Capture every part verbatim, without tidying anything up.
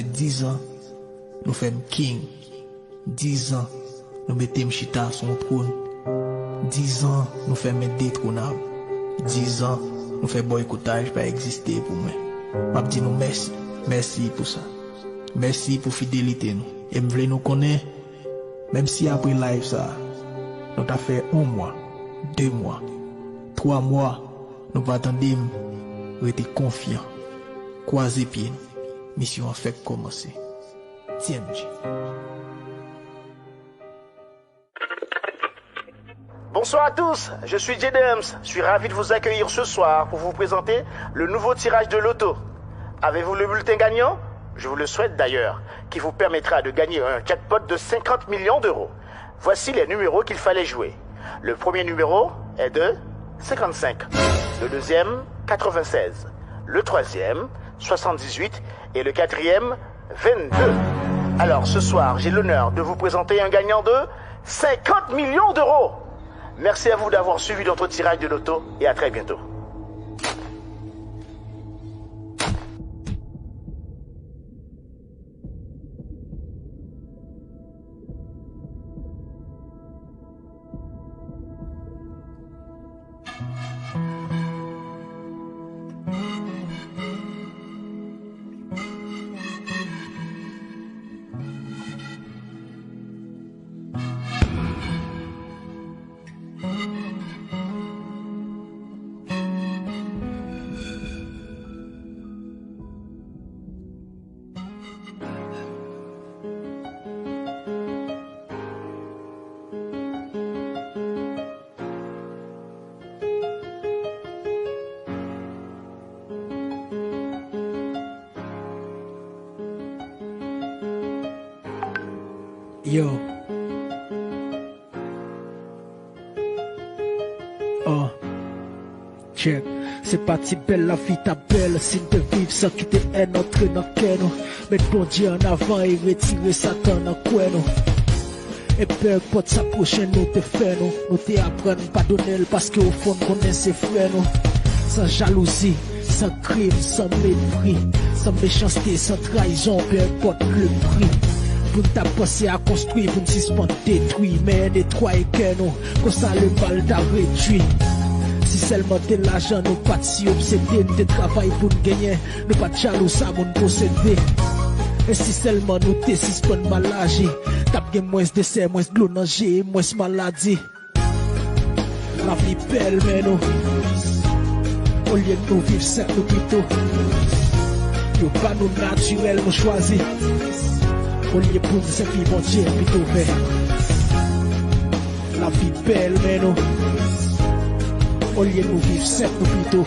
Dizan, nou fè m king. Dizan, nou mete m chita sou yon twòn. Dizan, nou fè m endetwonab. Dizan, nou fè bòykotaj pa egziste pou mwen. M ap di nou mèsi. Mèsi pou sa. Mèsi pou fidelite nou. E m vle nou konnen, menm si apre live sa a, nou ta fè yon mwa, de mwa, twa mwa, nou pa tande m, rete konfyan. Kwaze pye nou. Misyon an fèk kòmanse. T M G. Bonsoir à tous, je suis J Dems. Je suis ravi de vous accueillir ce soir pour vous présenter le nouveau tirage de loto. Avez-vous le bulletin gagnant ? Je vous le souhaite d'ailleurs, qui vous permettra de gagner un jackpot de cinquante millions d'euros. Voici les numéros qu'il fallait jouer. Le premier numéro est de cinquante-cinq, le deuxième, quatre-vingt-seize, le troisième, soixante-dix-huit et le quatrième, vingt-deux. Alors, ce soir, j'ai l'honneur de vous présenter un gagnant de cinquante millions d'euros. Merci à vous d'avoir suivi notre tirage de loto et à très bientôt. Yo. Oh. Check. Se pa ti bèl lavi ta bèl si n te viv san kite èn antre nan kè nou. Met Bondye an avan e retire Satan nan kwen nou. E pè enpòt sa pwochen nou te fè nou, nou te aprann padone l paske ofon n konnen se frè nou. San jalouzi, san krim, san mepri, san mechanste, san trayizon, pè enpòt le pri. Pou n ta panse a konstwi, pou n sispann detwi, men netwaye kè nou, konsa lemal ta redwi. Si sèlman te lajan nou pa t si obsede, n te travay pou n genyen, nou pa t jalou sa moun posede. E si sèlman nou te sispann mal aji, t ap gen mwens desè, mwens dlo nan je, mwens maladi. Lavi bèl, men nou, olye nou viv senp, nou pito, yo ba nou natirèl, nou chwazi. Olye pou n sèvi Bondye, pito fè lavi bèl, men nou, olye nou viv senp, nou pito,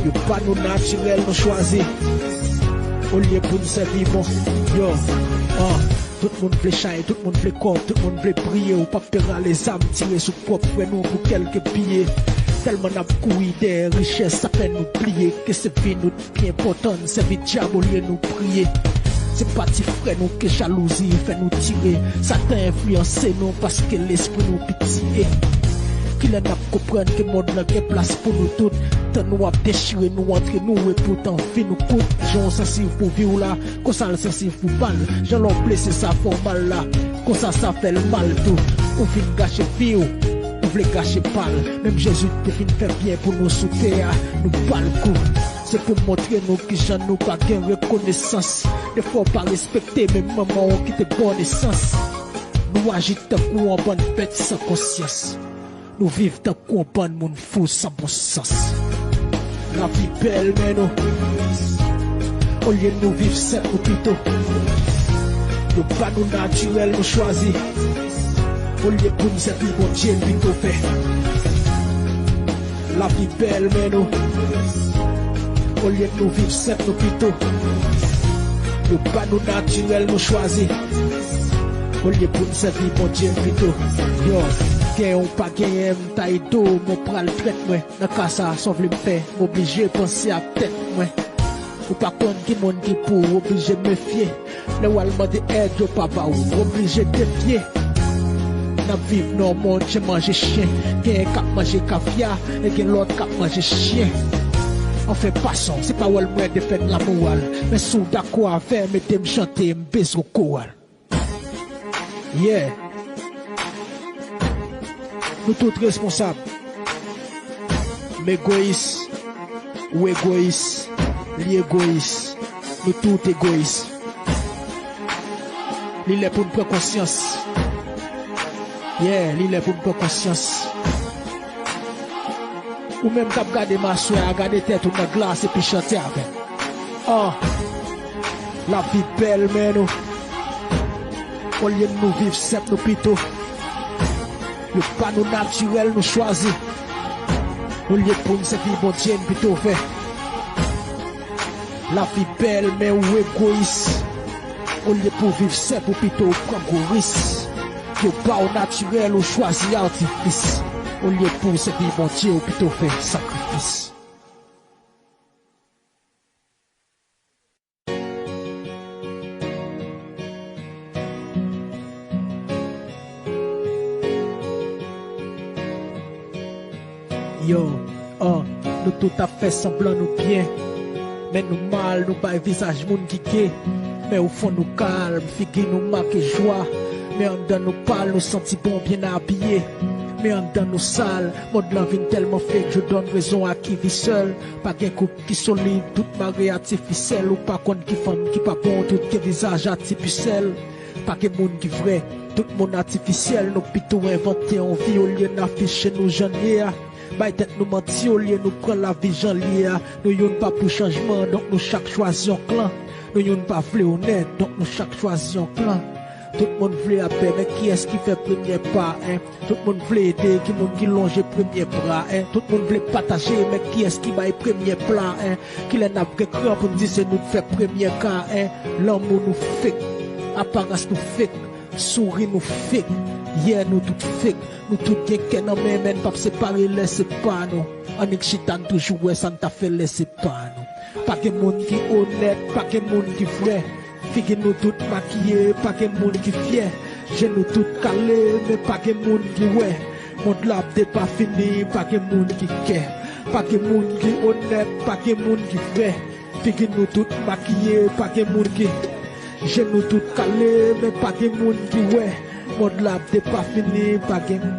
yo ba nou natirèl, nou chwazi. Olye pou n sèvi bon, yo, an. Tout moun vle chay, tout moun vle kòb, tout moun vle briye. Ou p ap pe rale zam, tire sou pwòp frè nou pou kèlke biye. Tèlman n ap kouri dèyè richès, sa fè nou bliye ke se vi nou t pi enpòtan. N sèvi dyab olye nou priye. Se pa ti frè nou ke jalouzi fè nou tire. Satan enfliyanse nou paske lespri nou pitye. Kilè n ap konprann ke mond lan gen plas pou nou tout? Tan nou ap dechire nou antre nou, epoutan vi nou kout. Jan w sansiv pou vi w la, konsa l sansiv pou bal. Jan lè w blese sa fè w mal la, konsa sa fè l mal tou. Ou fin gache vi w, ou vle gache pa l. Menm Jezi te fin fè byen pou nou sou tè a, nou ba l kou. Se pou montre nou kijan nou pa gen rekonesans. Defwa w pa respekte menm manman w ki te ba w nesans. Nou aji tankou yon bann bèt san konsyans. Nou viv tankou yon bann moun fou san bon sans. Lavi bèl, men nou, olye nou viv senp, nou pito, yo ba nou natirèl, nou chwazi. Olye pou n sèvi Bondye, n pito fè lavi bèl, men nou, olye nou viv senp, nou pito, yo ba nou natirèl, nou chwazi. Olye pou n sèvi Bondye, n pito, yo, gen yon pa genyen, m ta ede w, men w pral trèt mwen. Nan ka sa, sa w vle m fè, m oblije panse ak tèt mwen. Ou pa konn ki moun ki pou w, oblije mefye. Lè w al mande èd, yo pa ba w, oblije defye. N ap viv nan yon mond chen manje chen. Genyen k ap manje kafya, e gen lòt k ap manje chen. Anfen pasan, se pawòl mwen defèn lamoral. Men si w dakò avè m, ede m chante, m bezwen koral. Yeah. Nou tout responsab. M egoyis, ou egoyis, li egoyis. Nou tout egoyis. Li lè pou n pran konsyans. Yeah, li lè pou n pran konsyans. Ou menm k ap gade m aswè a, gade tèt ou nan glas epi chante avè m. Ah, lavi bèl, men nou. Olye nou viv senp, nou pito. Yo ba nou natirèl, nou chwazi. Olye pou n sèvi Bondye, n pito fè. Lavi bèl, men ou egoyis. Olye pou w viv senp, ou pito w pran gwo ris. Yo ba w natirèl, ou chwazi atifis. Olye pou w sèvi Bondye, ou pito fè sakrifis. Yo, ah, nou tout ap fè sanblan nou byen. Men nou mal, nou bay vizaj moun ki ge. Men o fon nou kalm, figi nou make jwa. Men anndan nou pal, nou santi bon, byen abiye. Men anndan nou sal, mond lan vin tèlman fake, je donne raison à qui vit seul. Pa gen koup ki solid, tout mare atifisyèl. Ou pa konn ki fanm ki pa bon, tout gen vizaj atifisyèl. Pa gen moun ki vrè, tout moun atifisyèl. Nou pito envante yon vi olye n afiche nou jan n ye a. Bay tèt nou manti olye nou pran lavi jan l ye a. Nou youn pa pou chanjman, donk nou chak chwazi yon klan. Nou youn pa vle onèt, donk nou chak chwazi yon klan. Tout moun vle apè, men kiyès ki fè premyè pa, en? Tout moun vle ede, ki moun ki lonje premye bra, en? Tout moun vle pataje, men kiyès ki bay premye pla, en? Kilè n ap gen kran pou n di se nou k fè premye ka, en? Lanmou nou fake, aparans nou fake, souri nou fake, yeah, nou tout fake, nou tout gen kè nan men, men n p ap separe lè se pa nou. Annik chita n toujou wè sa n ta fè lè se pa nou. Pa gen moun ki onèt, pa gen moun ki vrè. Figi nou tout makiye, pa gen moun ki fyè. Je nou tout kale, men pa gen moun ki wè. Mond la ap depafini, pa gen moun ki kè. Pa gen moun ki onèt, pa gen moun ki vrè. Figi nou tout makiye, pa gen moun ki. Je nou tout kale, men pa gen moun ki wè. Mond la ap depafini, pa gen.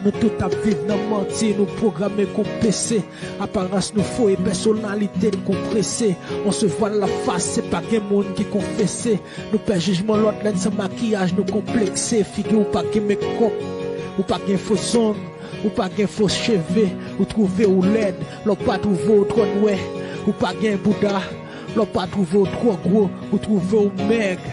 Nou tout ap viv nan manti, nou pwograme kon P C. Aparans nou fo e pèsonalite n konprese. On se vwal la fas, se pa gen moun ki konfese. Nou pè jijman lòt lè n san makiyaj, nou konplekse. Figi w pa gen mekòp, ou pa gen fo zong, ou pa gen fo cheve. Ou twouve w lèd, lè w pa twouve w twò nwè. Ou pa gen bouda, lè w pa twouve w twò gwo, ou twouve w mèg.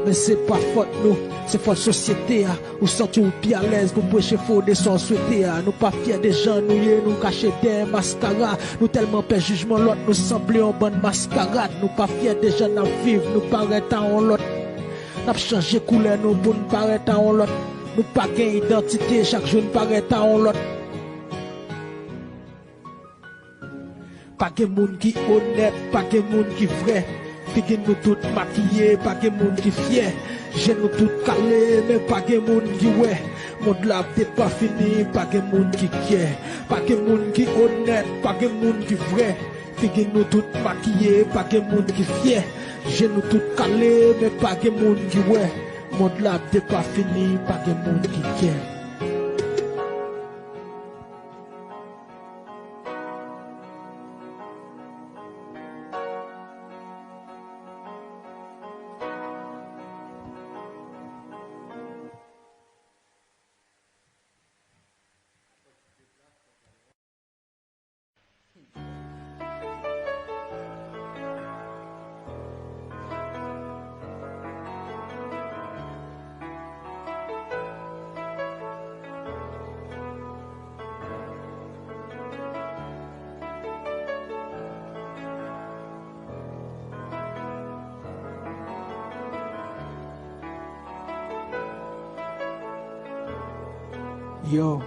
Men se pa fòt nou, se fòt sosyete a. Ou santi w pi alèz pou preche fo de sa w swete a. Nou pa fyè de jan nou ye, nou kache dèyè maskara. Nou tèlman pè jijman lòt, nou sanble yon bann maskarad. Nou pa fyè de jan n ap viv, nou parèt a yon lòt. N ap chanje koulè nou pou n parèt a yon lòt. Nou pa gen idantite, chak jou n parèt a yon lòt. Pa gen moun ki onèt, pa gen moun ki vrè. Figi nou tout makiye, pa gen moun ki fyè. Je nou tout kale, men pa gen moun ki wè. Mond la ap depafini, pa gen moun ki kyè. Pa gen moun ki onèt, pa gen moun ki vrè. Figi nou tout makiye, pa gen moun ki fyè. Je nou tout kale, men pa gen moun ki wè. Mond la ap depafini, pa gen moun ki kyè. Yo,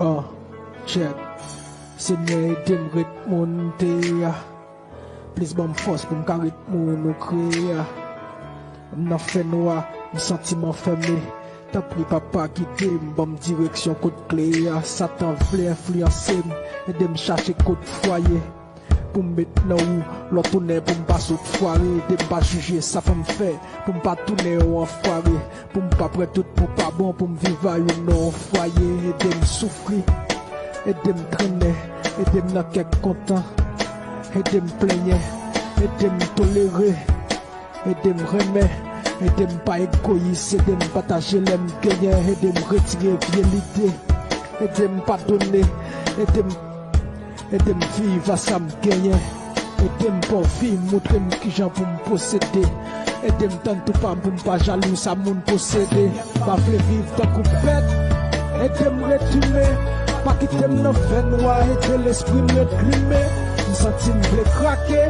uh, check. Senyè, ede m ret moun m te ye a. Plis ban m fòs pou m ka ret moun ou kreye a. M nan fènwa, m santi m anfème. Tanpri, Papa, gide m, ban m direksyon kot kle a. Satan vle enfliyanse m, ede m chache kot fwaye. Pou m met nan wou, lè w tounen pou m pa sot fware. Ede m pa jije sa fanm fè, pou m pa tounen yon anfware. Pou m pa pran tout pou pa bon, pou m viv a youn nan yon fwaye. Ede m soufri, ede m trennen, ede m nan kè k kontan. Ede m plenyen, ede m tolere. Ede m renmen, ede m pa egoyis, ede m pataje lè m genyen, ede m retire vye lide, ede m padone, ede m, ede m viv a sa m genyen, ede m pòvi, montre m kijan pou m posede, ede m tann tou pa m pou m pa jalou sa moun posede. M pa vle viv tankou bèt, ede m ret imen, pa kite m nan fènwa, ede lespri m ret glimen, m santi m vle krake.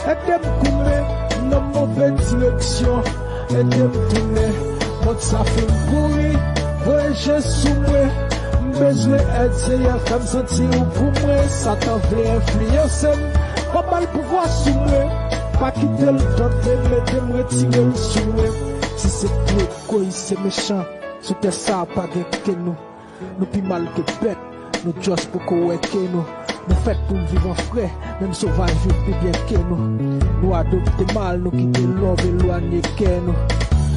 Ede m goumen nan move direksyon, ede m tounen. Mond sa fin pouri, voye je sou mwen. M bezwen èd, Seyè, fè m santi ou pou mwen. Satan vle enfliyanse m, pa ba l pouvwa sou mwen. Pa kite l tante m, ede m retire l sou mwen. Si se pou egoyis, se mechan, sou tè sa a pa gen ke nou. Nou pi mal ke bèt, nou just poko wè ke nou. Nou fèt pou n viv an frè, menm sovaj viv pi byen ke nou. Nou adopte mal, nou kite lòv elwanye kè nou.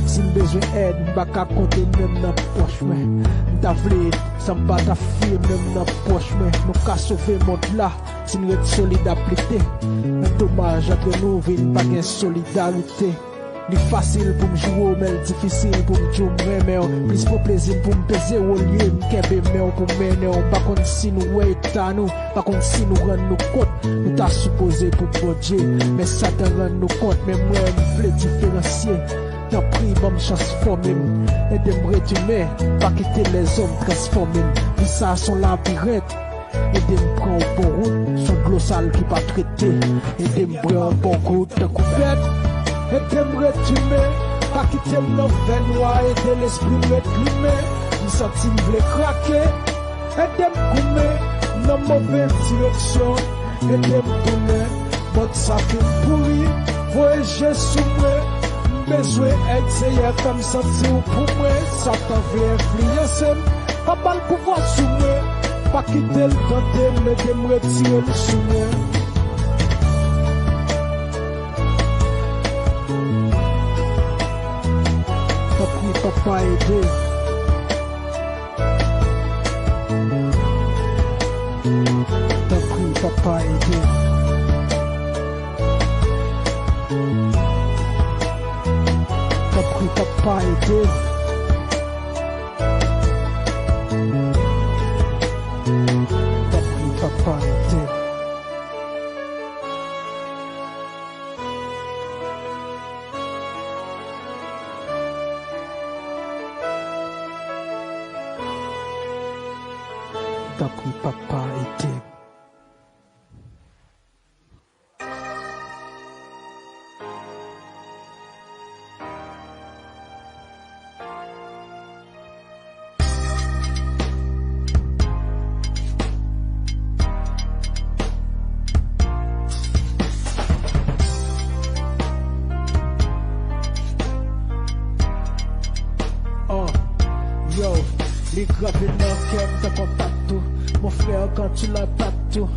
Si n bezwen èd, m pa ka konte menm nan pòch mwen. M ta vle, san m pa ta fye menm nan pòch mwen. Nou ka sove mond la, si n ret solid ap lite. Men domaj, antre nou vin pa gen solidarite. Li fasil pou m joure w, men l difisil pou m di w m renmen w. Plis pran plezi m pou m peze w olye m kenbe men w pou m mennen w. M pa konn si nou wè eta nou, pa konn si nou rann nou kont. Nou ta sipoze pou Bondye, men Satan rann nou kont. Men mwen, m vle diferansye. Tanpri, ban m chans fòme m. Ede m ret imen, pa kite lèzòm transfòme m. Vi sa a s on labirent. Ede m pran yon bon wout sou dlo sal ki pa trete. Ede m bwè yon bon gout tankou bèt. Ede m ret imen, pa kite m nan fènwa. Ede lespri m ret limen. M santi m vle krake. Ede m goumen nan move direksyon. Ede m tounen. Mond sa fin pouri, voye je sou mwen. M bezwen èd, Seyè, fè m santi w pou mwen. Satan vle enfliyanse m, pa ba l pouvwa sou mwen. Pa kite l tante m, ede m retire l sou mwen. Tanpri, Papa, ede m. Tanpri, Papa, ede m. Tanpri, Papa, ede m. Tanpri, Papa, ede m. Tanpri, Papa, ede m. Uh, yo, li grave nan kè m tankou tatou. Mon frère, quand tu l'attaques tout,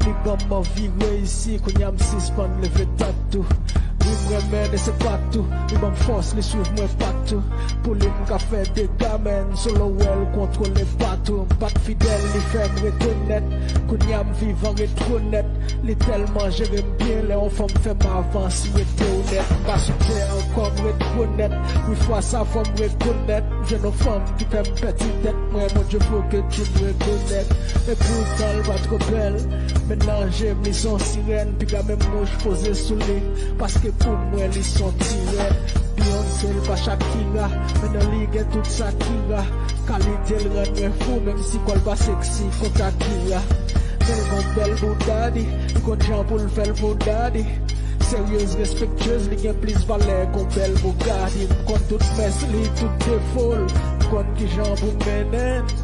li ban m anvi reyisi, kounye a m sispann leve tatou. Wi, m renmen, men se pa tou. Li ban m fòs, li swiv mwen patou. Pou li, m ka fè dega, men solo wè l kontwole bato. M pa t fidèl, li fè m rekonèt. Kounye a m vivan retwonèt. Li tèlman jere m byen, lè yon fanm fè m avans, m rete onèt. M pa sou tè ankò, m retwonèt. Wi, fwa sa fò m rekonèt. M jwenn yon fanm ki fè m pèdi tèt mwen, Bondye fè ke ti m rekonèt. Epoutan l pa twò bèl, men nan je m li s on sirèn. Piga menm mouch poze sou li, paske pou mwen li s on ti rèn. Beyoncé l pa Shakira, men nan li gen tout sa ki ra. Kalite l rann mwen fou, menm si kò l pa seksi kon Shakira. Men l gon bèl boudadi, li konn jan pou l fè l boudadi. Seryez, respektyez, li gen plis valè kon bèl Bugatti. M konn tout mès li, tout defo l. M konn kijan pou mennen l.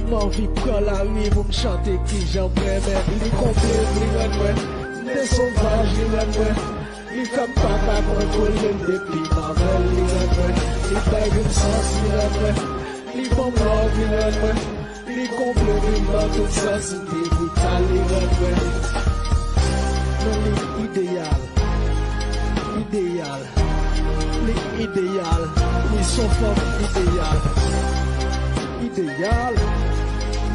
M anvi pran lari pou m chante kijan m renmen l. Li konple m, li rann mwen. M te sovaj, li rann mwen. Li fè m pa ka kontwole m depi m avè l, li rann mwen. Li bay vim sans, li rann mwen. Li ban m love, li rann mwen. Li konple m nan tout sans, m te vital, li rann mwen. Men li ideyal. Ideyal. Li ideyal. Li s on fanm ideyal. Ideyal.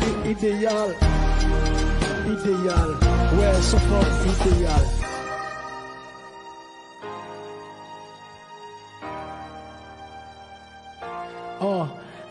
Li ideyal. Ideyal. Wè, s on fanm ideyal. Ah,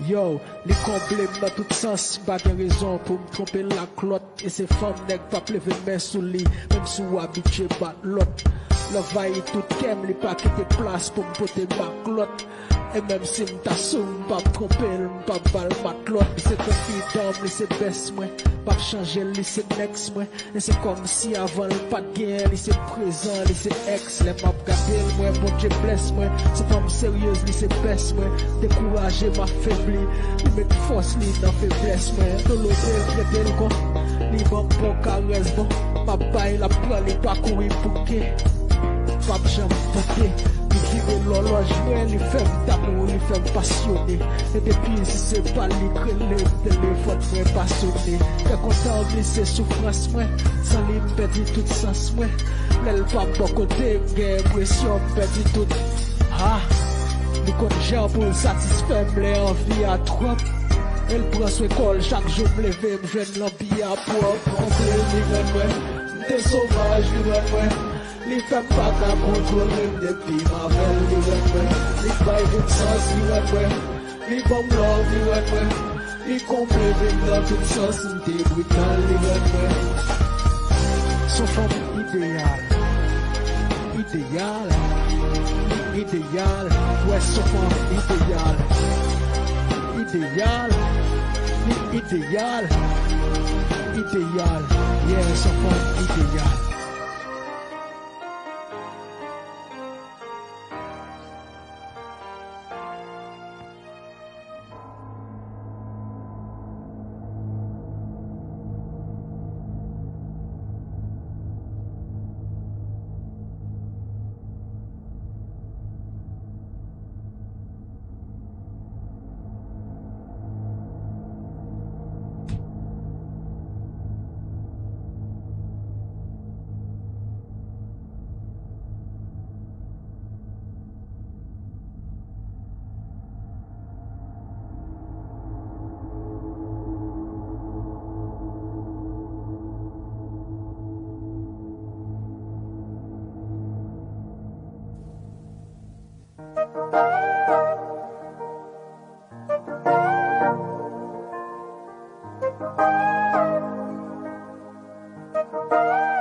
yo, li konble m nan tout sans. M pa gen rezon pou m twonpe l ak lòt. E se fanm nèg p ap leve men sou li, menm si w abitye bat lòt. L anvayi tout kè m, li pa kite plas pou m pote maklòt. E menm si m ta sou, m p ap twonpe l, m p ap ba l matlòt. Li se konfidan m, li se bès mwen. P ap chanje l, li se nèks mwen. E se kòmsi avan l pa t genyen, li se prezan, li se èks. Lè m ap gade l, m wè Bondye blès mwen. Se fanm seryez, li se bès mwen. Dekouraje, m ap febli. Li met fòs li nan feblès mwen. Dolose, trete l kon. Li ban m bon karès, bon. M ap bay, l ap pran, li pa kouri bouke. P ap janm bouke. Li vire lòlòj mwen, li fè m damou, li fè m pasyone. E depi si se pa li k rele m, telefòn mwen pa sone. Kè kontan m, li se soufrans mwen. San li, m pèdi tout sans mwen. Lè l pa bò kote m, gen enpresyon m pèdi tout. Ha! Li konn jan pou l satisfè m lè anvi a twòp. E l pran swen kò l chak jou m leve m jwenn lanbi a pwòp. Konprann li renmen m, m te sovaj li renmen m. Li fè m pa ka kontwole m depi m avè l li renmen m. Li bay vin sans li renmen m. Li ban m love li renmen m. Li konble vin nan tout sans, m te brital, li renmen. S on fanm ideyal. Ideyal. Ideyal. Wè, s on fanm ideyal. Ideyal. Ideyal. Ideyal. Yeah, s on fanm ideyal.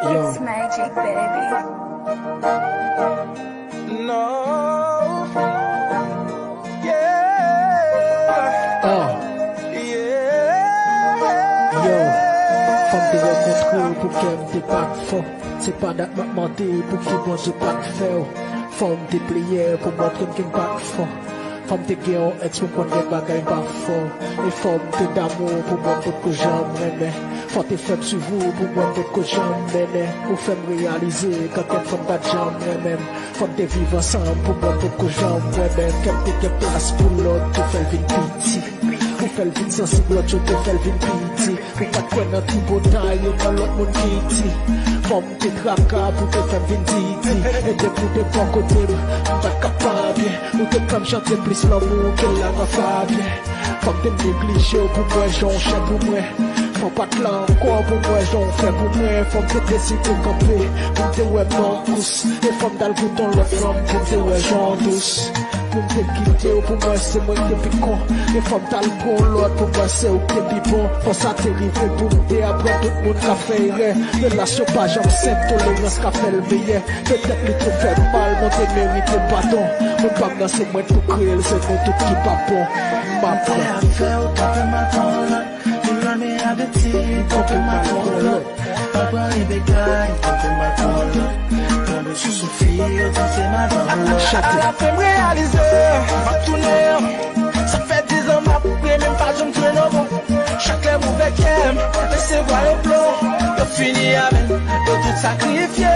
Yo. It's magic, baby. No. Yeah. Ah. Yeah. Yo. Fanm te rankontre w pou kè m te pa t fò. Se pa dat m ap mande pou ki Bondye pa t fè w. Fanm te pleyè pou montre m ke m pa t fò. Fò m te gen yon èks pou m konn gen bagay m pa fò. E fò m te damou pou mwen potko janm renmen. Fò te fè m swiv ou pou mwen potko janm mennen. Ou fè m reyalize kantèk fanm pa t janm renmen m. Fò n te viv ansanm pou mwen potko janm wè menm. Kè m te gen plas pou lòt, ou fè l vin piti. Ou fè l vin sansib, lòt yo te fè l vin piti. Ou pa t kwè nan tripotay yo, nan lòt moun ki di. Fò m te traka pou te fè m vin didi. E depi w te bò kote m, m pa t ka pa byen. Ou te fè m chante plis lanmou ke Lana Fabien. Fò m te neglije w pou m wè jan w chè pou mwen. Fò w pa t la ankò pou m wè jan w fè pou mwen. Fò m te deside kanpe pou m te wè m nan kous. E fò m t al koute yon lòt fanm pou m te wè jan w dous. Pou m te kite w pou mwen se mwen k te pi kon. E fò m t al gon lòt pou mwen se ou k te pi bon. Fò sa te rive pou m te aprann tout moun ka fè erè. Relasyon pa janm senp, tolerans ka fè l meyè. Petèt li te fè m mal, mwen te merite padon. Moun pa m nan se mwen t pou kreye l, se nou tout ki pa bon. M aprann. Fè avè w, kanpe m ak yon lòt. Vin lame avèti, kanpe m ak yon lòt. Pa pran Rebecca, kanpe m ak yon lòt. Tonbe sou Sophie, yo di se madanm lòt. Chante. Ala fè m reyalize, m ap tounen. Sa fè dizan m ap renmen m pa janm tounen non bon. Chak lè m ouvè kè m, resevwa yon plon. Yo fini avè m, yo tout sakrifye.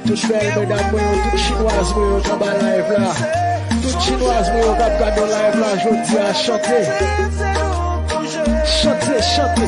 Tout bèl medam mwen yo, tout chinwaz mwen yo k anba live la. Tout chinwaz mwen yo k ap gade live la jodi a, chante. Chante, chante.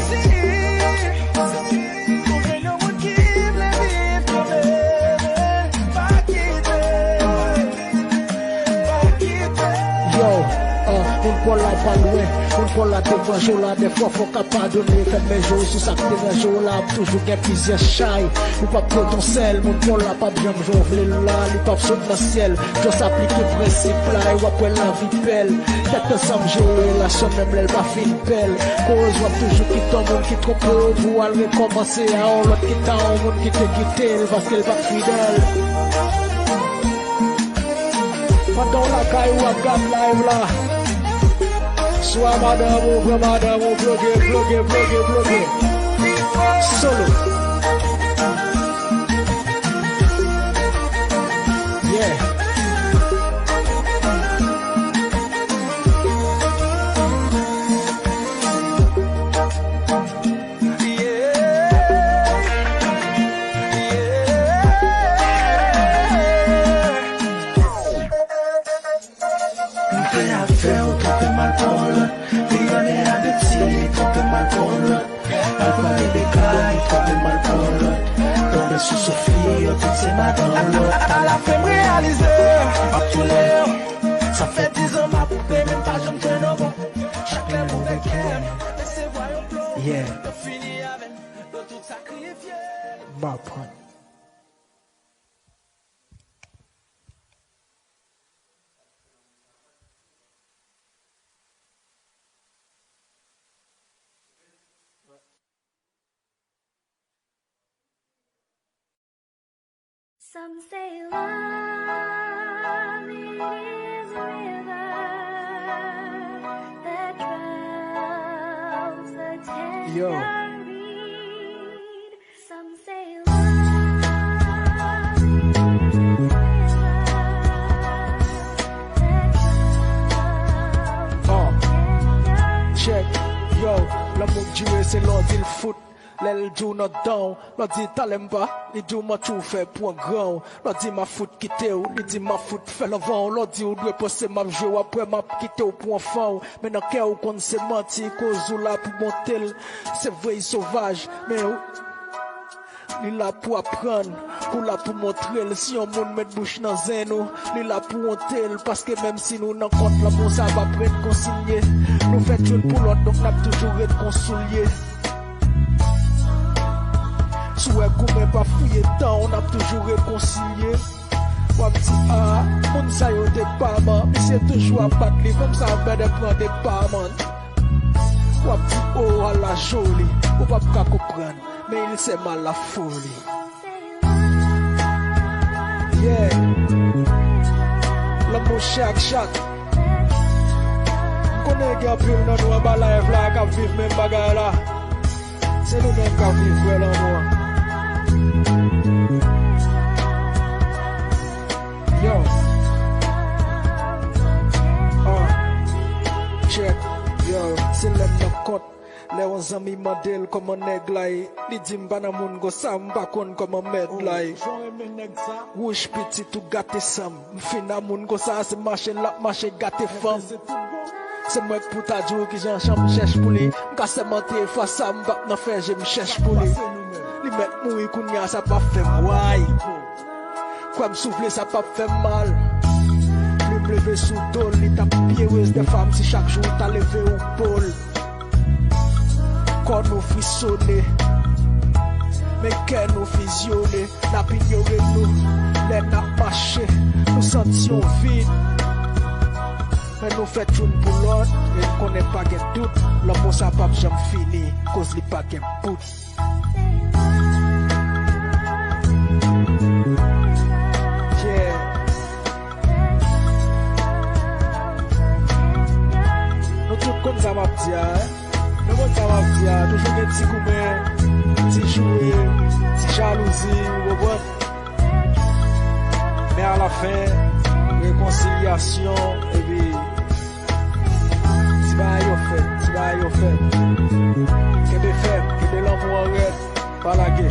Lwen, moun pa w la te vanje w la, dèfwa fò w ka padone. Fèmen je w sou sa k te ranje w la, ap toujou gen plizyè chay. Ou p ap pote yon sèl, moun pa w la p ap janm jan w vle l la, li p ap sot nan syèl. Just aplike prensip la, e w ap wè lavi bèl. Tèt ansanm jere relasyon, menm lè l pa fin bèl. Koz w ap toujou kite yon moun ki twonpe w pou w al rekòmanse a yon lòt ki ta yon moun ki te kite l paske l pa t fidèl. Pandan w lakay ou ap gad live la, swa madanm ou, pran madanm ou, ploge, ploge, ploge, ploge. Solo. Yeah. M te avè w, twonpe m al pran yon lòt. Li annik abiti, twonpe m al pran yon lòt. Al pran Rebeka, li twonpe m al pran yon lòt. Tonbe sou Sofi, yo tout se madanm lòt. Alafen m reyalize, m ap tou lè. Sa fè dizan m ap pè, men m pa janm jwenn yon bon. Chak lè m ouvè kè m, resevwa yon plo. Yeah. Yo fini avè m, yo tout sakrifye. M aprann. Some say love is a river that drowns the Yo. Tender reed. Some say love is a river that drowns the Uh. Tender Check. Yo, lanmou k dire se lè w di l fout. Lè l di w nan dan w, lè w di talè m pa, li di w mantye w fè pran gran w. Lè w di m ap fout kite w, li di m ap fout fè l anvan w. Lè w di w dwe panse m ap jwe w, apre m ap kite w pou anfan w. Men nan kè w konn se manti, koz ou la pou monte l. Se vre, li sovaj, men ou, li la pou aprann, kou la pou montre l. Si yon moun met bouch nan zen nou, li la pou wonte l. Paske menm si nou nan kont, lanmou sa p ap ret konsilye. Nou fèt youn pou lòt, donk n ap toujou ret konsilye. Si w wè goumen pa fouye tan w, n ap toujou rekonsilye. W ap di, a, moun sa yo te pa man, misye toujou ap bat li, fanm sa ap bèdè pran depaman. W ap di, o, ala joli, ou p ap ka konprann, mais il s'aime à la folie. Yeah. Lanmou chè ak chat. M konnen gen anpil nan nou anba live la k ap viv menm bagay la. Se nou menm k ap viv vrè lanmou an. Yo. Ah. Check. Yo, se lè m nan kont. Lè yon zanmi mande l kòman nèg la ye, li di m pa nan moun konsa, m pa konn kòman mèt la ye. Wouch pitit ou gate san m. M fin a moun konsa, se mache l ap mache gate fanm. Se mwen k pou ta di w kijan jan m chèch pou li. M ka sèmante fwa sa m p ap nan fè je m chèch pou li. Li mèt mouri kounye a, sa p ap fè m wayy. Kwè m, si w vle, sa p ap fè m mal. Plim leve sou do l, li t ap pi erez dèfwa m si chak jou w ta leve ou bo l. Kò nou frisone, men kè nou fizyone. N ap inyore nou lè n ap mache, nou santi yon vid. Men nou fèt youn pou lòt, e n konnen pa gen dout, lanmou sa p ap janm fini, koz li pa gen bout. Yeah. Nou tout konn sa m ap di a, eh. Nou konn sa m ap di a, toujou gen ti goumen, ti joure, ti jalouzi, ou konprann? Men alafen, rekonsilyasyon, epi ti bagay yo fèt, ti bagay yo fèt. Kenbe fèm, kenbe lanmou an rèd, pa lage.